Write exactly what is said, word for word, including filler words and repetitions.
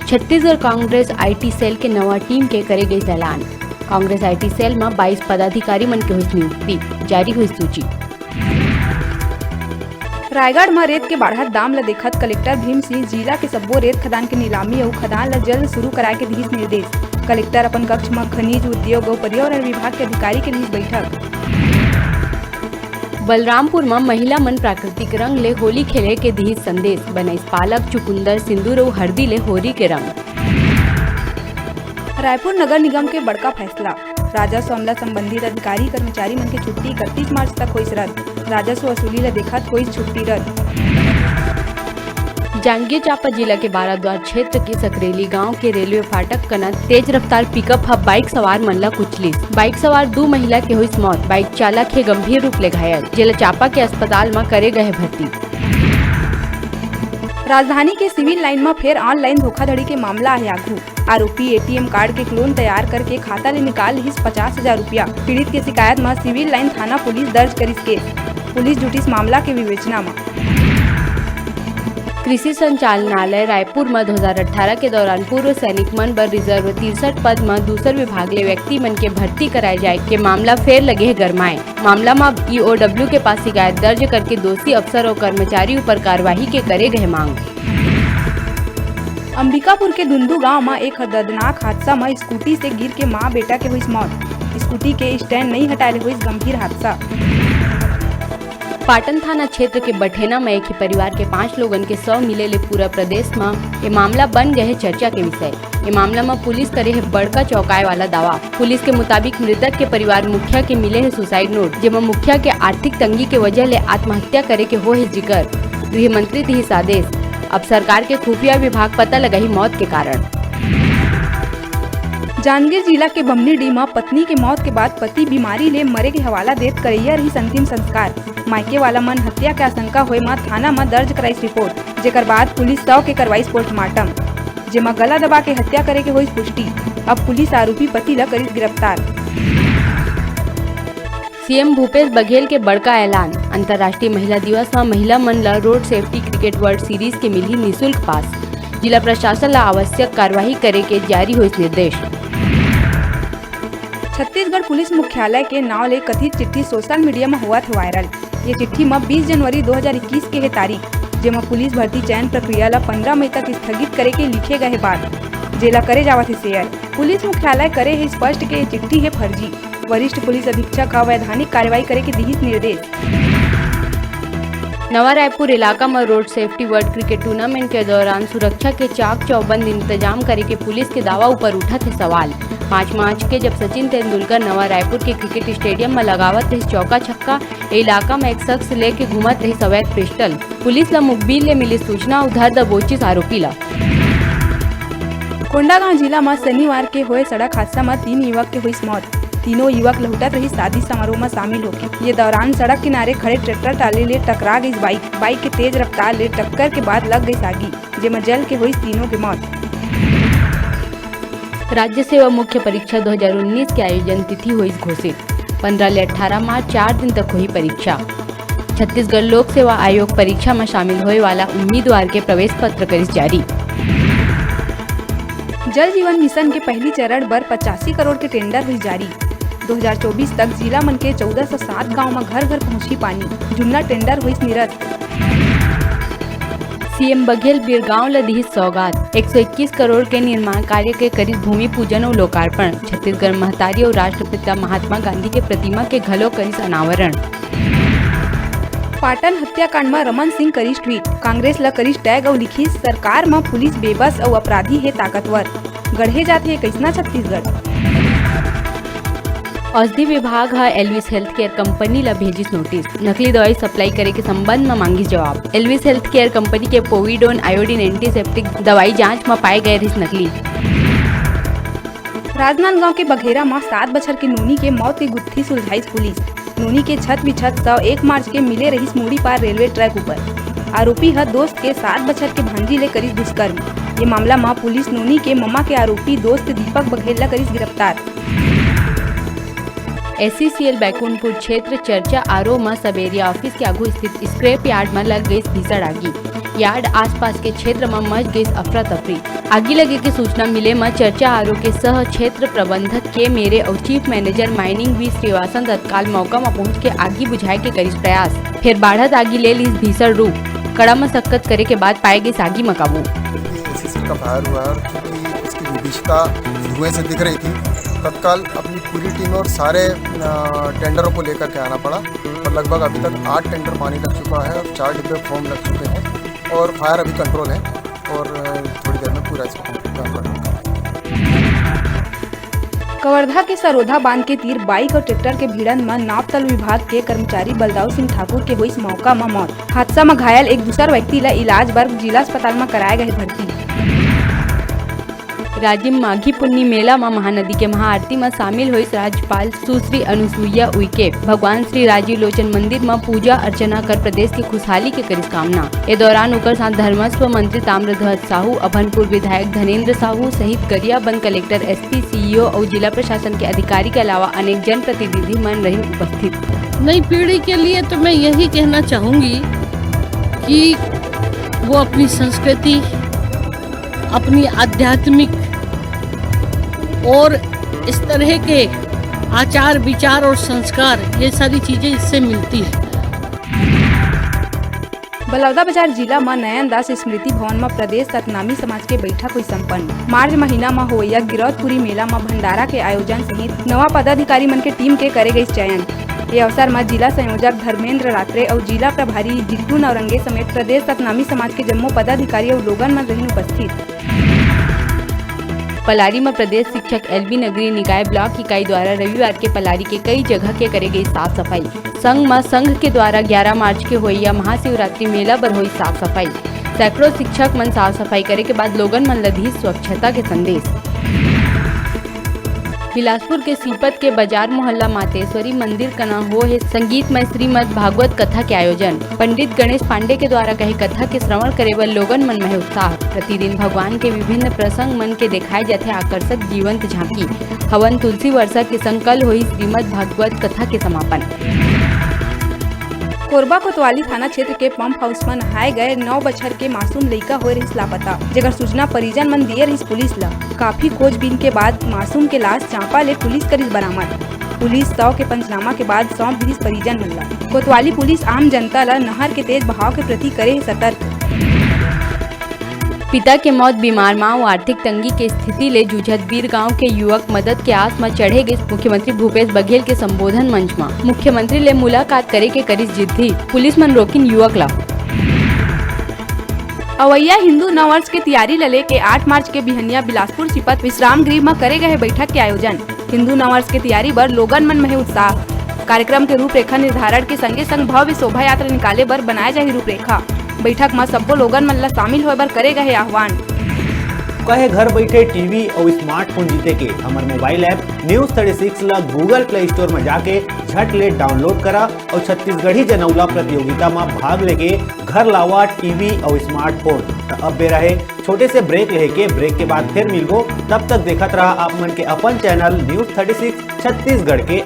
Chhattisgarh Congress IT cell के नवा team के करे गइस ऐलान। कांग्रेस आईटी सेल म बाईस पदाधिकारी मन के होइस नियुक्ति, जारी होइस सूची। रायगढ़ म रेत के बाढ़त दाम ल देखत कलेक्टर भीम सिंह जिला के सब्बो रेत खदान के नीलामी अउ खदान ल जल्द शुरू कराए के दिहिस निर्देश। कलेक्टर अपन कक्ष म खनिज उद्योग अउ पर्यावरण विभाग के अधिकारी के लिहिस बैठक। बलरामपुर म महिला मन प्राकृतिक रंग ले होली खेले के दिहिस संदेश, बनाइस पालक, चुकुंदर, सिंदूर अउ हरदी ले होरी के रंग। रायपुर नगर निगम के बड़का फैसला, राजस्व मामला संबंधित अधिकारी कर्मचारी मन के छुट्टी इकतीस मार्च तक होइस रद्द, राजस्व वसूली ल देखत होइस छुट्टी रद्द। जांजगीर चांपा जिला के बाराद्वार क्षेत्र के सकरेली गांव के रेलवे फाटक कना तेज रफ्तार पिकअप ह बाइक सवार मन ला कुचलिस। बाइक सवार दू महिला के होइस मौत, बाइक चालक हे गंभीर रूप ले घायल, जेला चांपा के अस्पताल म करे गए भर्ती। राजधानी के सिविल लाइन म फेर ऑनलाइन धोखाधड़ी के मामला आए आघू। आरोपी एटीएम कार्ड के क्लोन तैयार करके खाता ले निकाल लिहिस पचास हजार रुपया। पीड़ित के शिकायत म सिविल लाइन थाना पुलिस दर्ज करिस केस। पुलिस जुटिस मामला के विवेचना म। कृषि संचालनालय रायपुर म दो हज़ार अठारह के दौरान पूर्व सैनिक मन बर रिजर्व तिरसठ पद म दूसर विभाग ले व्यक्ति मन के भर्ती कराए जाए के मामला फेर लगे हे गरमाए। मामला म ईओडब्ल्यू के पास शिकायत दर्ज करके दोषी अफसर अउ कर्मचारी ऊपर कार्रवाई के करे गए मांग। अंबिकापुर के दुंदू गांव म एक दर्दनाक हादसा म स्कूटी से गिर के मां बेटा के होइस मौत। स्कूटी के स्टैंड नइ हटाए ले होइस गंभीर हादसा। पाटन थाना क्षेत्र के बठेना म एक ही परिवार के पांच लोगन के शव मिले ले पूरा प्रदेश म ए मामला बन गए हे चर्चा के विषय। ए मामला म पुलिस करे हे बड़का चौंकाए वाला दावा। पुलिस के मुताबिक मृतक के परिवार मुखिया के मिले हे सुसाइड नोट, जेमा मुखिया के आर्थिक तंगी के वजह ले आत्महत्या करे के होए हे जिकर। गृह मंत्री दिहिस आदेश। अब सरकार के खुफिया विभाग पता लगाही मौत के कारण। जांजगीर जिला के बमनीडीह म पत्नी के मौत के बाद पति बीमारी ले मरे के हवाला देत करइया रहिस अंतिम संस्कार। मायके वाला मन हत्या के आशंका होए म थाना म दर्ज कराइस रिपोर्ट, जेकर बाद पुलिस शव के करवाइस पोस्टमार्टम, जेमा गला दबा के हत्या करे के होइस पुष्टि। अब पुलिस आरोपी पति ल करिस गिरफ्तार। सीएम भूपेश बघेल के बड़का ऐलान, अंतर्राष्ट्रीय महिला दिवस म महिला मन ल road safety cricket world series के मिलही निशुल्क पास। जिला प्रशासन ल आवश्यक कार्रवाई करे के जारी होइस निर्देश। छत्तीसगढ़ पुलिस मुख्यालय के नांव ले कथित चिट्ठी सोशल मीडिया म होवत हे वायरल। ये चिट्ठी म बीस जनवरी दो हज़ार इक्कीस के हे तारीख, जेमा पुलिस भर्ती चयन प्रक्रिया ल पंद्रह मई तक स्थगित करे के लिखे गए हे बात, जेला करे जावत हे शेयर। पुलिस मुख्यालय करे हे स्पष्ट के ये चिट्ठी हे फर्जी। वरिष्ठ पुलिस अधीक्षक ह वैधानिक कार्रवाई करे के दिहिस निर्देश। नवा रायपुर इलाका म road safety world cricket tournament के दौरान सुरक्षा के चाक चौबंद इंतजाम करे के पुलिस के दावा ऊपर उठत हे सवाल। पाँच मार्च के जब सचिन तेंदुलकर नवा रायपुर के क्रिकेट स्टेडियम म लगावत रहिस चौका छक्का, ए इलाका म एक शख्स लेके घूमत रहिस अवैध पिस्टल। पुलिस ल मुखबिर ले मिलिस सूचना अउ धर दबोचिस आरोपी ल। कोंडागांव जिला म शनिवार के होए सड़क हादसा म तीन युवक के होइस मौत। तीनों युवक लहुटत रहिस शादी समारोह म शामिल होके। ये दौरान सड़क किनारे खड़े ट्रैक्टर ट्राली ले टकरा गइस बाइक। बाइक के तेज रफ्तार ले टक्कर के बाद लग गइस आगी, जेमा जल के होइस तीनों के मौत। राज्य सेवा मुख्य परीक्षा दो हज़ार उन्नीस के आयोजन तिथि होइस घोषित। पंद्रह ले अठारह मार्च, चार दिन तक होही परीक्षा। छत्तीसगढ़ लोक सेवा आयोग परीक्षा म शामिल होए वाला उम्मीदवार के प्रवेश पत्र करिस जारी। जल जीवन मिशन के पहली चरण बर पचासी करोड़ के टेंडर होइस जारी। दो हज़ार चौबीस तक जिला मन के चौदह सौ सात गांव म घर-घर पहुंचही पानी। जुन्ना टेंडर होइस निरस्त। सीएम बघेल बिरगांव ल दिहिस सौगात, एक सौ इक्कीस करोड़ के निर्माण कार्य के करिस भूमि पूजन अउ लोकार्पण। छत्तीसगढ़ महतारी अउ राष्ट्रपिता महात्मा गांधी के प्रतिमा के घलो करिस अनावरण। पाटन हत्याकांड म रमन सिंह करिस ट्वीट, कांग्रेस ल करिस टैग अउ लिखिस, सरकार म पुलिस बेबस अउ अपराधी हे ताकतवर। गढ़े जाथे कइसना छत्तीसगढ़। औषधि विभाग ह एल्विस हेल्थ केयर कंपनी ल भेजिस नोटिस, नकली दवाई सप्लाई करे के संबंध म मांगिस जवाब। एल्विस हेल्थ केयर कंपनी के पोविडोन आयोडीन एंटीसेप्टिक दवाई जांच म पाए गए रिहिस नकली। राजनांदगांव के बघेरा म सात बछर के नोनी के मौत के गुत्थी सुलझाइस पुलिस। नोनी के छत बिछत शव एक मार्च के मिले रहिस मुड़ी पार रेलवे ट्रैक ऊपर। आरोपी ह दोस्त के सात बछर के भांजी ले करिस दुष्कर्म। ये मामला म पुलिस नोनी के ममा के आरोपी दोस्त दीपक बघेल ल करिस गिरफ्तार। एसईसीएल बैकुंठपुर क्षेत्र चर्चा आरो म सब एरिया ऑफिस के आगू स्थित स्क्रैप यार्ड म लग गई भीषण आगी। यार्ड आसपास के क्षेत्र म मच गइस अफरा तफरी। आगी लगे के सूचना मिले म चर्चा आरो के सह क्षेत्र प्रबंधक के मेरे अउ chief manager mining V Shrivasan तत्काल मौका म पहुंच के आगी बुझाए के करिस प्रयास। फेर बाढ़त आगी ले लिस भीषण रूप। कड़ा मशक्कत करे के बाद पाए गइस आगी म काबू। एसीसी का फायर हुआ है और चूंकि उसकी विभीषिका धुएं से दिख रही थी, तत्काल अपनी पूरी टीम और सारे, अ, टेंडरों को लेकर के आना पड़ा और लगभग अभी तक आठ टेंडर पानी लग चुका है और चार डिब्बे फोम लग चुके हैं और फायर अभी कंट्रोल है और, अ, थोड़ी देर में पूरा इसको कंट्रोल कर। कवर्धा के सरोधा बांध के तीर बाइक और ट्रैक्टर के भिड़ंत म नापतल विभाग के कर्मचारी बलदाऊ सिंह ठाकुर के होइस मौका म मौत। हादसा म घायल एक दूसर व्यक्ति ल इलाज बर जिला अस्पताल म कराए गए भर्ती। राजिम माघी पुन्नी मेला म महानदी के महाआरती म शामिल होइस राज्यपाल सुश्री अनुसुईया उइके। भगवान श्री राजीव लोचन मंदिर म पूजा अर्चना कर प्रदेश के खुशहाली के करिस कामना। ए दौरान ओकर साथ धर्मस्व मंत्री ताम्रध्वज साहू, अभनपुर विधायक धनेंद्र साहू सहित गरियाबंद कलेक्टर, एसपी, सीईओ अउ जिला प्रशासन के अधिकारी के अलावा अनेक जनप्रतिनिधि मन रहिन उपस्थित। नई पीढ़ी के लिए तो मैं यही कहना चाहूँगी कि वो अपनी संस्कृति, अपनी आध्यात्मिक और इस तरह के आचार विचार और संस्कार, ये सारी चीजें इससे मिलती है। बलौदाबाजार जिला म नयन दास स्मृति भवन म प्रदेश सतनामी समाज के बैठक हुई संपन्न। मार्च महीना म होवइया गिरौदपुरी मेला म भंडारा के आयोजन सहित नवा पदाधिकारी मन के टीम के करे गई चयन। ये अवसर म जिला संयोजक धर्मेंद्र रात्रे अउ जिला प्रभारी जिट्टू नौरंगे समेत प्रदेश सतनामी समाज के जम्मो पदाधिकारी अउ लोगन मन रहिन उपस्थित। पलारी म प्रदेश शिक्षक एलबी नगरीय निकाय ब्लॉक इकाई द्वारा रविवार के पलारी के कई जगह के करे गई साफ सफाई। संग म संघ के द्वारा ग्यारह मार्च के होइया महाशिवरात्रि मेला बर होई साफ सफाई। सैकड़ों शिक्षक मन साफ सफाई करे के बाद लोगन मन ल दी स्वच्छता के संदेश। बिलासपुर के सीपत के बाजार मोहल्ला मातेश्वरी मंदिर कना हो हे संगीतमय श्रीमद् भागवत कथा के आयोजन। पंडित गणेश पांडे के द्वारा कहे कथा के श्रवण करे बर लोगन मन में हे उत्साह। प्रतिदिन भगवान के विभिन्न प्रसंग मन के दिखाए जाथे आकर्षक जीवंत झांकी। हवन तुलसी वर्षा के संग कल होई श्रीमद् भागवत कथा के समापन। कोरबा कोतवाली थाना क्षेत्र के पंप हाउस म नहाए गए नौ बछर के मासूम लइका होए रहिस लापता, जेकर सूचना परिजन मन दिए रहिस पुलिस ल। काफी खोजबीन के बाद मासूम के लाश चांपा ले पुलिस करिस बरामद। पुलिस शव के पंचनामा के बाद सौंप दिस परिजन मन ल। कोतवाली पुलिस आम जनता ल नहर के तेज बहाव के प्रति करे हे सतर्क। पिता के मौत, बीमार मां अउ आर्थिक तंगी के स्थिति ले जूझत बीरगांव के युवक मदद के आस म चढ़े गिस मुख्यमंत्री भूपेश बघेल के संबोधन मंच म। मुख्यमंत्री ले मुलाकात करे के करिस जिद्दी, पुलिस मन रोकिन युवक ला। अवइया हिंदू नववर्ष के तियारी ल लेके आठ मार्च के बिहनिया बिलासपुर सिपत विश्राम गृह म करे गए बैठक के आयोजन। हिंदू नववर्ष के तियारी बर लोगन मन में हे उत्साह। कार्यक्रम के रूपरेखा निर्धारण के संगे संग भव्य शोभा यात्रा निकाले बर बनाए जाही रूपरेखा। बैठक म सब्बो लोगन मन ल शामिल होए बर करे गए आह्वान। कहे घर बैठे टीवी अउ स्मार्टफोन जीते के हमर mobile app news thirty six ल Google Play Store म जाके झट ले डाउनलोड करा अउ छत्तीसगढ़ी जनउला प्रतियोगिता म भाग लेके घर लावा टीवी अउ स्मार्टफोन। त अब बेरा हे छोटे से ब्रेक लेके, ब्रेक के बाद फिर मिलबो। तब तक देखत रहा आप मन के अपन channel news thirty six Chhattisgarh के